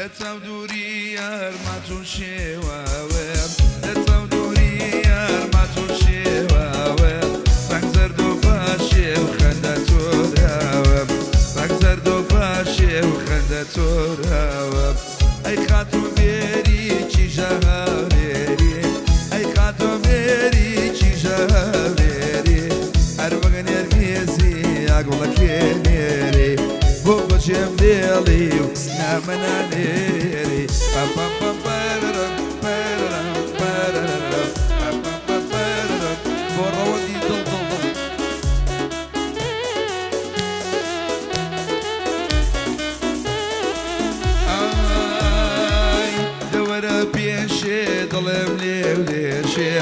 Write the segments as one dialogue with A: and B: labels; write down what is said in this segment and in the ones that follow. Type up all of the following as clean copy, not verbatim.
A: لە چاو دووری یار ماچۆن شێواوم، لە چاو دووری یار ماچۆن شێواوم، ڕەنگ زەرد و پاشێ و خەندە تۆراوم، ڕەنگ زەرد و پاشێ و خەندە تۆراوم. ئەی خاتوو بێری کیژە هاولێری، ئەی خاتوو بێری کیژە هاولێری، هەر وەک نێرگێزی ئاگوڵەکێ نێری، بۆ بەجێم دێڵی و نامە نانێری. پەم پەم پەم پەرەرەم پەرەرەم پەرەرەم پەم پەم پەم پەرەرەم بۆ ڕەوەندی دڵ دڵ دڵ. ئای دەوەرە پێشێ دڵم لێو لێشێ،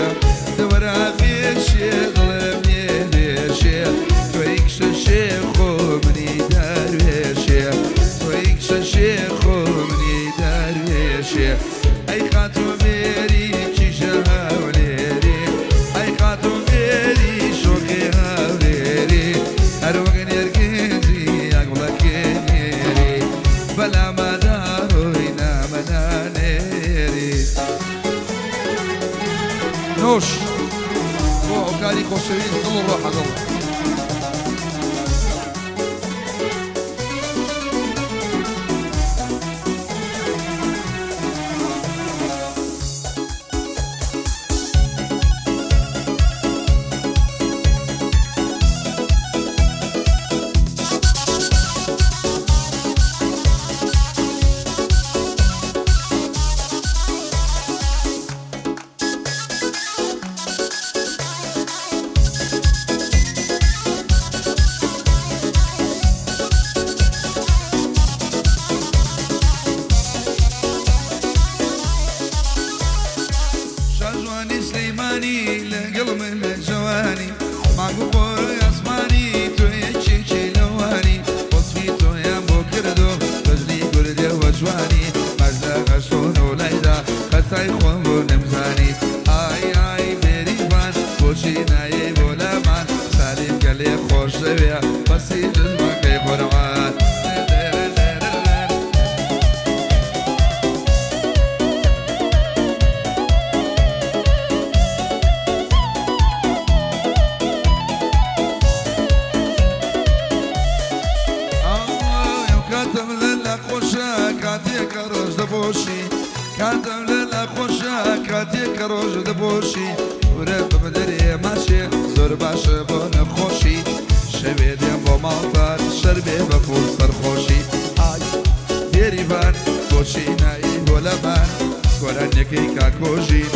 A: دەوەرە پێشێ دڵم لێ لێشێ، تۆی کچە شێخ و منی دەروێشێ، تۆی کچە شێخ و منی دەروێشێ. ئەی خاتوو مێری کیژە هاولێری، ئەی خاتوو مێری شۆخی هاولێری، هەر وەک نێرگزی ئاگوڵەکێ نێری، بەلامەداڕۆی نامە نانێری.
B: نۆش بۆ هاوکاری خۆشەویست دڵ و ڕۆحە دڵ.
A: شاژوانی سلەیمانی لەگەڵ من لە جوانی، مانگ و خۆر ئاسمانی تۆ یەکێکی لەوانی، وەسفی تۆیان بۆ کردو بەجلی گوردێوە جوانی، مەردە هەشتۆن و لەیدا خەتای خۆم بۆ نەمزانی. ئای ئای بێریڤان بۆچی نایەی بۆ لامان، سالیم گەلێ خۆش دەوێ بەسی جزمەکەی قورعان. ئەو کاتم لە لا خۆشە کاتێک کە ڕۆژ دەبۆشی، کاتم لە لا خۆشە کاتێک کە ڕۆژ دەبۆشی، ورە بمدەرێ ماچێ زۆر باشە بۆ نەخۆشی، شەوێ دێم بۆ ماڵتان شەربێ بە پوڵ سەرخۆشی. ئای بێریڤان بۆچی نایی بۆ لەمان، گۆرانیەکەی کاکۆژین.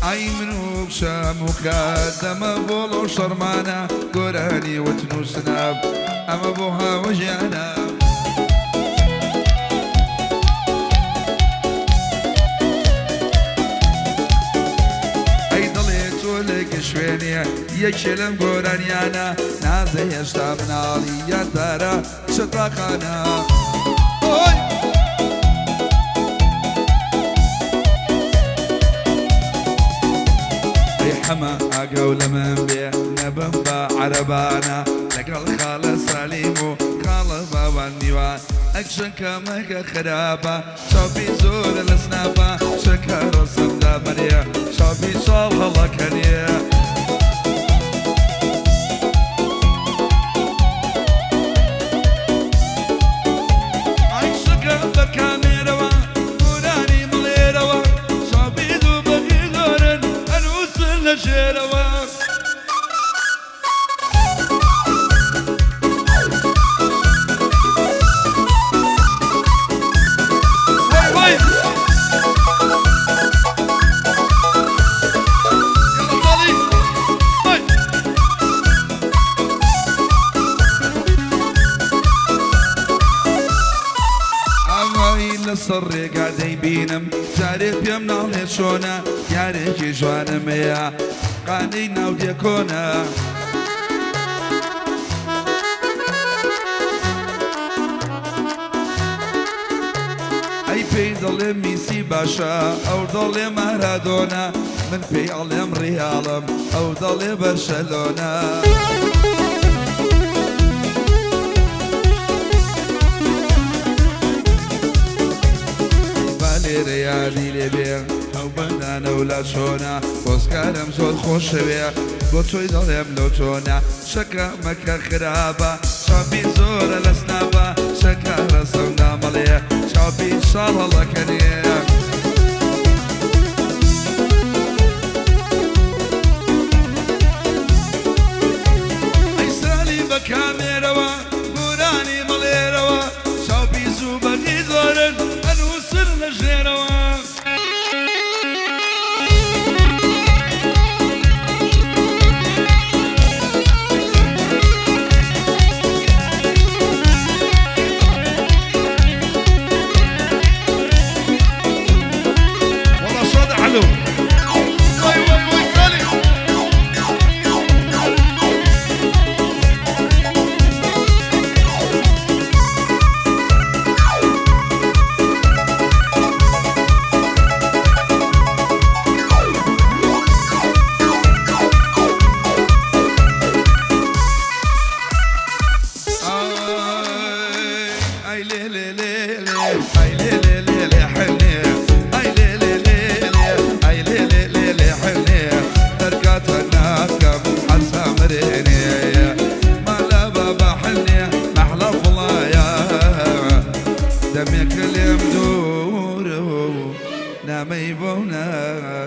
A: ئای من و کچەم و کاتەمە بۆڵ و شەڕمانە، گۆرانی وتن و سناب ئەمە بۆ هاوژیانە. ئەی دڵێ تۆ لەکە شوێنێ یەکێ لەم گۆرانیانە، نازە هێشتا مناڵی یادارە شەتاقانە.
B: ئۆی
A: ئەی حەمە ئاگاو لە من بێ نەبم بە عەرەبانە، لەگەڵ خاڵە سالیم و خاڵە باوان میوان، ئەکشەکەمەکە خراپە چاپی زۆرە لە سناپە، شەکە ڕەسم دامەرێ چاپی چاڵ هەڵەکەنێ. ئای شەکە بە کامێرەوە گۆرانی مڵێرەوە، چاپی دوو بەغی زۆرن ئەنووسن لە ژێرەوە.
B: وای وای یاڵا ساڵی وای.
A: ئاوایی لەسەر ڕێگا دەیبینم جارێ پێم ناڵێ چۆنە، یارێکی جوانم هەیە قانەی ناودێ کۆنە. ئەی پێی دەڵێ میسی باشە ئەو دەڵێ مارادۆنا، من پێی ئەڵێم ڕیاڵم ئەو دەڵێ بەرشەلۆنا. کامێرە یادی لێبێ ئەو بەندانە و لا چۆنە پۆستکارم زۆر خۆشەوێ بۆ تۆی دەڵێم لەو تۆنە شەکە مەکە خراپە چاپی زۆرە لە سناپە شەکە ڕەسەم نامەڵێ چاپی شاڵ هەڵەکەنێ. ئەی سالی بە کامێرەوە گۆرانی مەڵێرەوە چاو پیس و بەدی زۆرن ئەنووسن لە ژێرەوە.
B: والله صوت حلو. وي وي وي سالي.
A: ئەی لێ لێ لێ لێ ئەی لێ لێ لێ لێ حنێ ئەی لێ لێ لێ لێ ئەی لێ لێ لێ لێ حنێ دەرکاتە ناکەم حەسا مرێنێ مالا بابا حنێ مەحلە فڵایا دەمێکە لێم دوورە و نامەی بۆ نایە.